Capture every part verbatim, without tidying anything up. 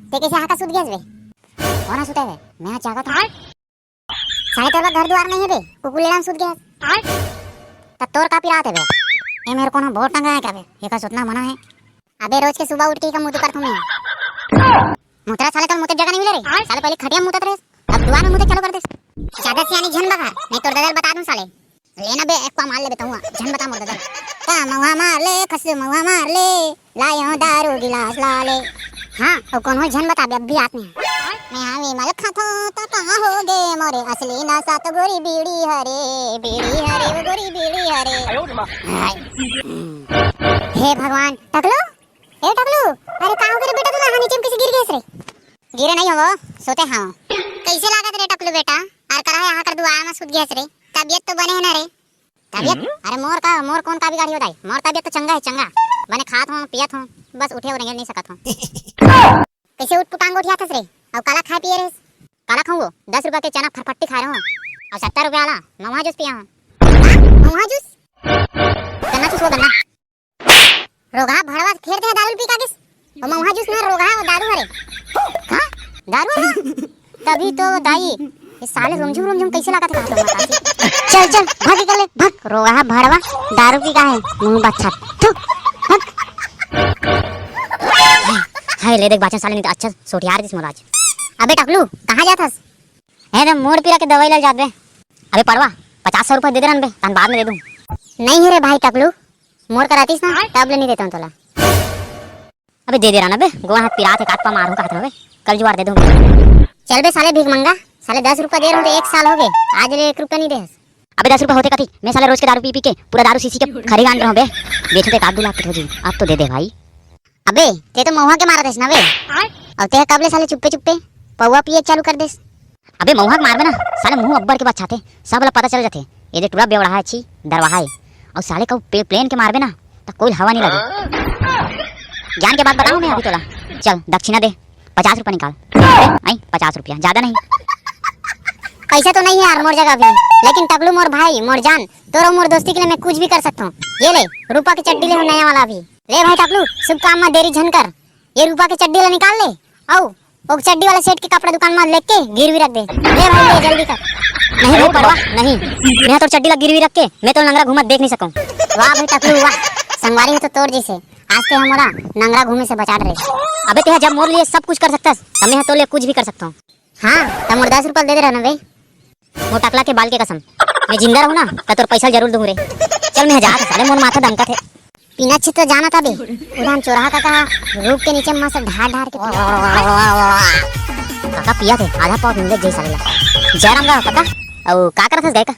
ते कइसे हाका सुत गेस बे? कोन सुते बे? मैं जागत हूँ। साले तोर बर घर दुआर नहीं है बे, कुकुर लेड़ा में सुत गेस। त तोर का पिरात है बे? ए मेरे को ना बोर टंगा है क्या बे? ये का सुतना मना है। अबे रोज के सुबह उठ के का मुंह करत हूँ मैं। मुतरा साले तोर मुते जगह नहीं मिले रे। साले पहले खटिया मुतत रहे, अब दुआर में मुते चालू कर दे। ज्यादा सियानी झन बघा, नहीं तोर दादा बता दूं साले। लेना बे, एक पा मार ले बे तहुआ, झन बता मोर दादा। का महुआ मार ले, खस महुआ मार ले, लायो दारू गिलास ला ले। हाँ, और कौन हो झन बता बे, अब भी हाथ में है। मैं हाँ विमल खाथो तो कहाँ हो गे मोरे असली नशा तो गोरी बीड़ी हरे, बीड़ी हरे वो गोरी बीड़ी हरे। हाय। हे भगवान, टकलू, ए टकलू, अरे का हो गे रे बेटा, तू ला नीचे में कैसे गिर गेस रे? गिरे नहीं हो, सोते हाँ। कैसे लागत रे टकलू बेटा? अरे करा है यहाँ कर दुआ में सुत गेस रे, तबियत तो बने है ना रे? तबियत? हम्म। अरे मोर का, मोर कौन का बिगाड़ी हो दाई? मोर तबियत तो चंगा है, चंगा। बने खात हूँ, पियत हूँ, बस उठे और रेंगे नहीं सकत हूँ। कैसे उठ पुटांग उठिया थस रे? और काला खाए पिए रे? काला खाऊं वो? दस रुपया के चना फरफट्टी खा रहे हो। और सत्तर रुपया वाला महुआ जूस पिया हूँ। हाँ? महुआ जूस? गन्ना जूस वो गन्ना। रोगहा भड़वा फेर दे दारू पी का गिस। ओ महुआ जूस में रोगहा वो दारू हरे। हाँ? दारू हरे? तभी तो दाई, ये साले रुमझुम रुमझुम कैसे लागत है कहा तो मत आसी। चल, चल, भाग निकल ले, भाग। रोगहा भड़वा, दारू पी का है, मुंह बच्चा। थू, भाग। हाय, ले देख बाचन साले, नहीं तो अच्छा सोटियार दिस मोर आज। अबे टकलू, कहाँ जात हस? ए रे, मोड़ पीरा के दवाई ले जात बे। अबे पड़वा, पचास सौ रुपया दे दे रहन बे, तहन बाद में दे दूँ। नहीं है रे भाई टकलू, मोर करा रतिस ना, तब ले नहीं देता हूँ तोला। अबे दे दे रहना बे, गोड़ हाथ पिरात है, काट पा मारूं कहत हवे, कल जुआर दे दूं। चल बे साले भीख मंगा, साले दस रुपया दे रहे हो तो एक साल हो गए, आज ले एक रुपया नहीं दे। अबे दस रुपया होते कथी, मैं साले रोज के दारू पी पी के पूरा दारू शीशी के खरी गांड रहा बे, बेचते एक आध दो लाख के हो जी, अब तो दे दे भाई। अबे ते तो महुआ के मारत हस ना बे, और ते कब ले साले चुप्पे चुप्पे पौवा पिए चालू कर देस? अबे महुआ के मारबे ना, साले मुंह अब्बड़ के बछाथे, सब ला पता चल जाथे। ये दे टूरा बेवड़हा है, छी, दरवाहा है। और साले कहूँ पे-, प्लेन के मारबे ना, तो कोई हवा नहीं लगे। ज्ञान के बात बताऊँ मैं अभी तोला। चल, दक्षिणा दे, पचास रुपया निकाल। दे, आई, पचास रुपया, ज्यादा नहीं। पैसा तो नहीं है यार मोर जगह भी, लेकिन टकलू मोर भाई, मोर जान, तोर मोर दोस्ती के लिए मैं कुछ भी कर सकता हूँ। ये ले, रूपा की चड्डी ले हूँ नया वाला अभी। ले भाई टकलू, शुभ काम में देरी झन कर। ये रूपा के चड्डी ला निकाल ले, अउ ओ चड्डी वाला सेठ के कपड़ा दुकान में लेके गिरवी रख दे। ले भाई, ले जल्दी कर। नहीं भाई पड़वा, नहीं, मैं तोर चड्डी ला गिरवी रख के मैं तो नंगरा घूमत देख नहीं सकूं। वाह भाई टकलू वाह, संगवारी हो तो तोर जैसे, आज ते हमोला नंगरा घूमे से बचा रहे। अबे ते जब मोर लिए सब कुछ कर सकता है, तो मैं तो लिए कुछ भी कर सकता हूँ। हाँ, तो मोर दस रुपया दे दे रहना बे। मोर टकला के बाल के कसम, मैं जिंदा रहूं ना, तो तोर पैसा जरूर दूं रे। चल मैं जात हूं, साले मोर माथा दमकत हे। पीना छी तो जाना था बे, उधान चोरहा का कहा, रूख के नीचे मस्त ढार ढार के पीना। काका पिया थे, आधा पाव मिले जय साले ला। जयराम का काका, ओ का करत हस गाय का?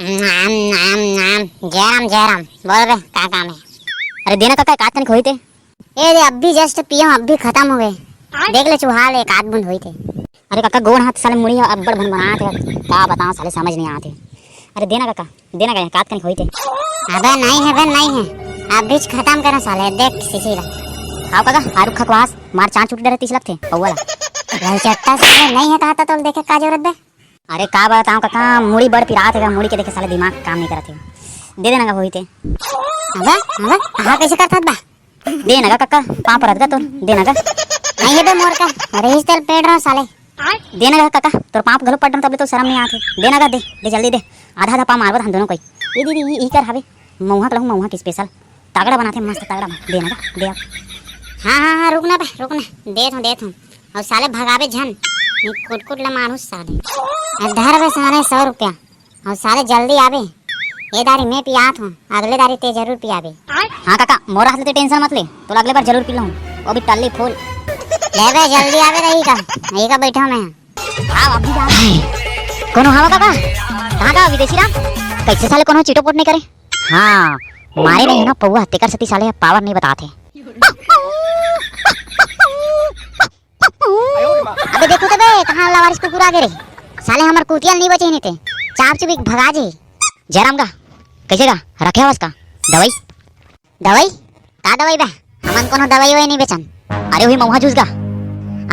नाम, नाम, नाम, जयराम, जयराम, बोल बे, का काम है? अरे देना काका, एक आध कनिक होई ते। ए दे, अभी just पियो, अभी खत्म हो गए। देख ले चुहा ले, एक आध बूंद होई थे। अरे काका, गोड़ हाथ साले मुड़ी अब्बड़ भनभनात हे, का बताओ साले, समझ नहीं आते। अरे देना काका, देना काका, एक आध कनिक होई थे। अबे नहीं है बे, नहीं है, अभी खत्म करो साले, देख सीसी ला। खाओ काका, आरू खकवास, मार चांच उठ डरे तीस लगथे, पौवा ला। वही चट्टा साले नहीं है, कहा था तो देखे का जरूरत बे। अरे का बताओ काका, मुड़ी बड़ पिरात हे, मुड़ी के देखे साले दिमाग काम नहीं करत हे। दे देना का होई ते। अबे, अबे, हाँ कैसे करत बा? दे ना गा काका, पाँव परत गा तोर, दे ना गा। नहीं है बे मोर का, रहीस तेल पेट रहा साले। दे ना गा काका, तोर पाँव घलो पड़ रहा, तब ले तो शर्म नहीं आथे। दे ना गा, दे, दे जल्दी दे। आधा आधा पाँव मारबो हम दोनों कोई। ये दीदी, ये, ये कर हवे, महुआ के लहू, महुआ के special। तगड़ा बनाथे, मस्त तगड़ा बना। दे ना गा, दे अब। हाँ, हाँ, हाँ, रुक ना बे, रुक ना। देत हूँ, देत हूँ। और साले भगाबे झन। कुट कुट ला मारू साले। धर बे साले सौ रुपया। और साले जल्दी आबे। ये दारी मैं पियात हूँ, अगले दारी ते जरूर पियाबे। हाँ काका, मोर हाथ ले ते tension मत ले, तो अगले बार जरूर पी लूँ। वो भी टल्ली फूल। ले बे, जल्दी आबे रही का, यही का बैठा मैं। हाँ, अभी जा। कोनो हवा काका? कहाँ का विदेशी राम? कैसे साले कोनो चिटोपोट नहीं करे? हाँ, मारे नहीं है ना पौवा, तेकर सेती साले power नहीं बताते। अबे देखो तो बे, कहाँ लावारिस कुकुर आ गे रे। साले हमर कुतिया ल नहीं बचे नहीं ते। चाप चुप एक भगा जे। जयराम का, कैसे का? रखे हवस का? दवाई? दवाई? का दवाई बे? हमन कोनो दवाई ववाई नहीं बेचन। अरे वही महुआ जूस का।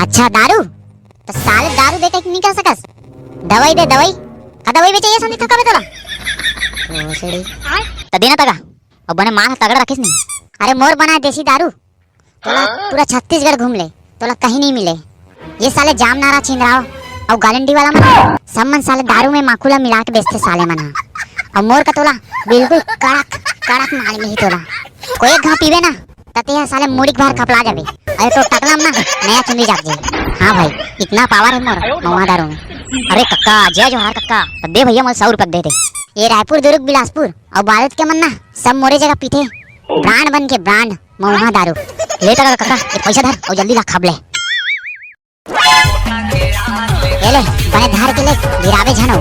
अच्छा दारू? तो साले दारू दे के नहीं कर सकस? दवाई दे दवाई। का दवाई बेचे ये संदीप थका बे तोला? भोसड़ी। तो देना तगा। और बने माल तगड़ा रखिस नहीं। अरे मोर बना देसी दारू। तोला पूरा छत्तीसगढ़ घूम ले, तोला कहीं नहीं मिले। ये साले जामनारा छिंदराव अउ गालंडी वाला मन, सब मन साले दारू में माखुला मिला के बेचथे साले मन ह। अउ मोर का तोला बिल्कुल कड़क कड़क माल मिली तोला। कोई एक घाव पीबे ना, त तेहा साले मुड़ी के भार खपला जाबे। अरे तोर टकला म ना नया चुंदी जाग जाही। हाँ भाई, इतना पावर है मोर महुआ दारू में। अरे कक्का, जय जोहार कक्का। त दे भैया, मोला सौ रुपया दे दे। ये रायपुर, दुर्ग, बिलासपुर अउ बालोद के मन ना सब मोरे जगह पीथे। ब्रांड बन के ब्रांड महुआ दारू। ले त कक्का, ये पैसा धर अउ जल्दी ला खप ले। ये ले, बने धार के ले, गिरावे झन हो।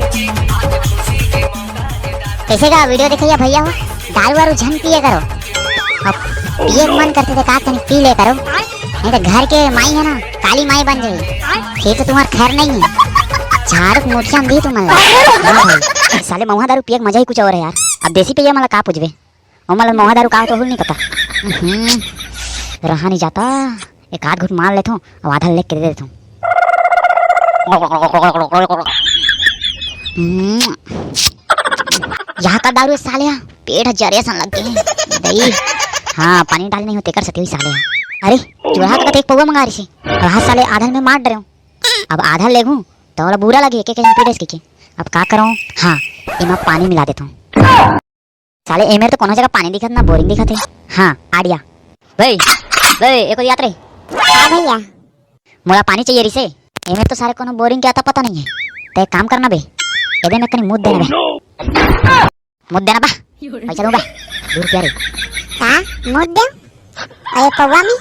कैसे का वीडियो देखइया भैया हो, दारू वारू झन पिए करो। अब पिए के मन करथे त का तनी पी ले करो, नहीं त घर के माई है ना, काली माई बन जाही, फिर तो तुम्हार खैर नहीं है। झाड़ू के मुठिया में दी तुमन ला। हाँ भाई, साले महुआ दारू पिए के मजा ही कुछ और है यार। अब देसी पिए वाला का पूछबे, ओमन ल महुआ दारू का होथे, ओहू ल नइ पता। उहुं, रहा नइ जाता, एक आध घूंट मार लेथों, अउ आधा ल लेके दे देथों। उहुं, यहाँ का दारू हे साले, पेट ह जरे असन लग गे। दई, हाँ, पानी डाले नइ हों, तेकर सेती होही साले। अरे, चूल्हा का तो एक पौवा मंगा रहिसे, अउ हाँ साले, आधा ल मैं मार डरेंव। अब आधा ल लेगहूं, त ओला बुरा लगही, के, के, पी डरेस कहिके। अब का करंव? हाँ, एमा पानी मिला देथों। साले, एमेर तो कोनो जगह पानी दिखत ना, बोरिंग दिखत हे। हाँ, आइडिया। बे, बे, एको याद रे। हाँ भैया। मोला पानी चाहिए रिसे। एमेर तो सारे कोनो बोरिंग के आता पता नहीं है। ते एक काम करना बे। एदे में कनी मुद देना बे। मुद देना बा। पैसा दूंगा। दू रुपया रे। का? मुद दे? अरे पौवा में?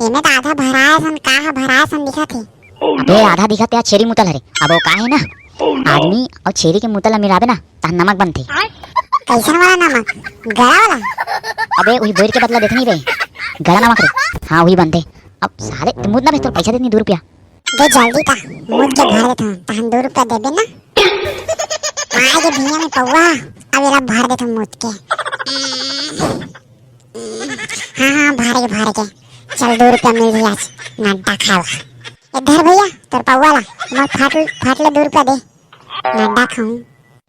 एमे तो आधा भराए सन, का ह भराए सन दिखत हे। अबे आधा दिखत हे, छेरी मुतल हरे। अब वो का है ना? आदमी अउ छेरी के मुतल ला मिलाबे ना, तहन नमक बनथे। कैसन वाला नमक? गला वाला? अबे, उही बोइर के बदला देथे नहीं बे, गला नमक रे। हाँ, उही बनथे। अब साले, तू मुद ना बे, तोर पैसा देथे नहीं, दू रुपया। दे जल्दी ता, मुद के भर देथों, तहन दू रुपया देबे ना। आए गे भुइयां में पौवा, अब एला भर देथों मुद के। हाँ, हाँ, भर गे, भर गे। चल, दू रुपया मिल गे आज, नड्डा खावा। ए धर भैया, तोर पौवा ला, मोर फाट, फाट ले दू रुपया दे, नड्डा खाऊं।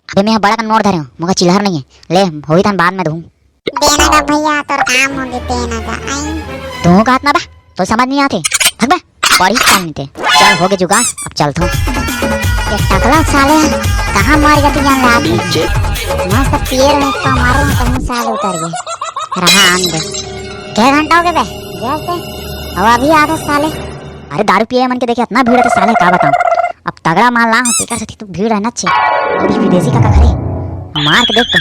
अबे मैं ह बड़ा कन नोट धरे हूँ, मोका चिल्हर नहीं है। ले, होही तहन बाद में दूँ। देना गा भैया, तोर काम होगे, देना गा। आई। तू कहत ना बा, तो समझ नहीं आते। हग बे, पढ़ी काम नहीं ते। चल, होगे जुगाड़, अब चलथों। ये टकला साले, कहाँ मर जाती जान ला आके। मस्त पिए रहे, तो मारे में कहूँ साले उतर गए। रहा आन दे। कै घंटा होगे बे? गैस दे। अब अभी आधा साले। अरे दारू पिए मन के देखे इतना भीड़ हे त साले का बताऊं। अब तगड़ा माल ना हो तेकर सेती तो भीड़ रहना छे। अभी विदेशी काका घरे मार के देख तो।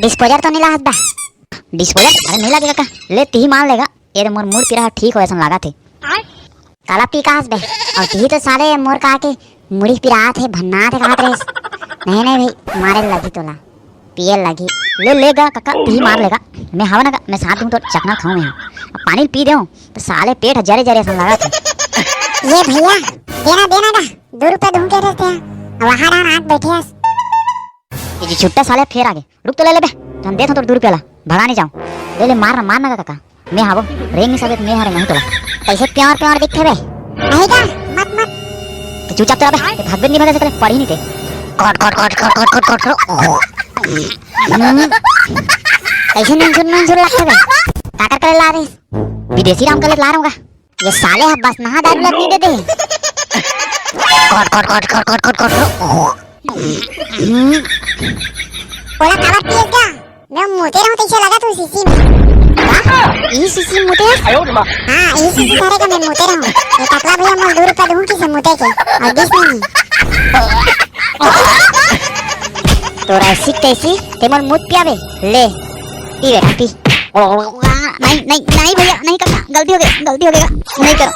डिस्पोजर तो नहीं लाहत बा? डिस्पोजर? अरे नहीं लगेगा का? ले तिही मार लेगा। ये तो मोर मुड़ पिरा ठीक हो ऐसा लागत हे। काला पी का हस बे? अउ तिही तो साले मोर का के मुड़ी पिरात हे, भन्नात हे, कहत रहिस। नहीं, नहीं भाई, मारे लगी तोला, पिए लगी। ले, ले गा कका, तिही मार लेगा। मैं हवा ना गा, मैं साथ दूँ तो चखना खाऊँ मैं। अब पानी पी देऊँ, तो साले पेट जरे जरे असन लगा था। ये भैया, देना, देना गा, दो रुपया दूँ के रहते हैं। वहाँ रहन आके बैठे हस। ये जी छुट्टा साले फेर आगे। रुक तो ले ले बे, तो हम देत हन तोर दो रुपया ला, भगा नहीं जाऊँ। ले ले, मार ना, मार ना गा कका। मैं हावो, रेंग नहीं सकत, मैं हरे नहीं तोला। कैसे प्यार प्यार दिखथे बे? नहीं का? मत, मत। तो चुपचाप तो रह बे, ते भागबे नहीं भागे सकले, पढ़ी नहीं ते। कट, कट, कट। हम्म। कैसे नंजुर नंजुर लगथे बे? काकर करे ला रहे? विदेशी राम कले ला रहूँगा। ये साले ह बस नहा दारू ला नहीं देते। कट, कट, कट। हम्म। ओला काबर पिए क्या? मैं मुते रहूं तइसे लगा तू शीशी में। का? ई शीशी मुते? हाँ, ई शीशी धरे का मैं मुते रहूं। ये टकला भैया मोल दो रुपया दूं किसे मुते के? और दिस नहीं। तोर ऐसी तैसी, ते मोल मुत पियाबे? ले, पी बेटा, पी। नहीं, नहीं, नहीं भैया, नहीं करना, गलती हो गई, गलती हो गई, नहीं करो।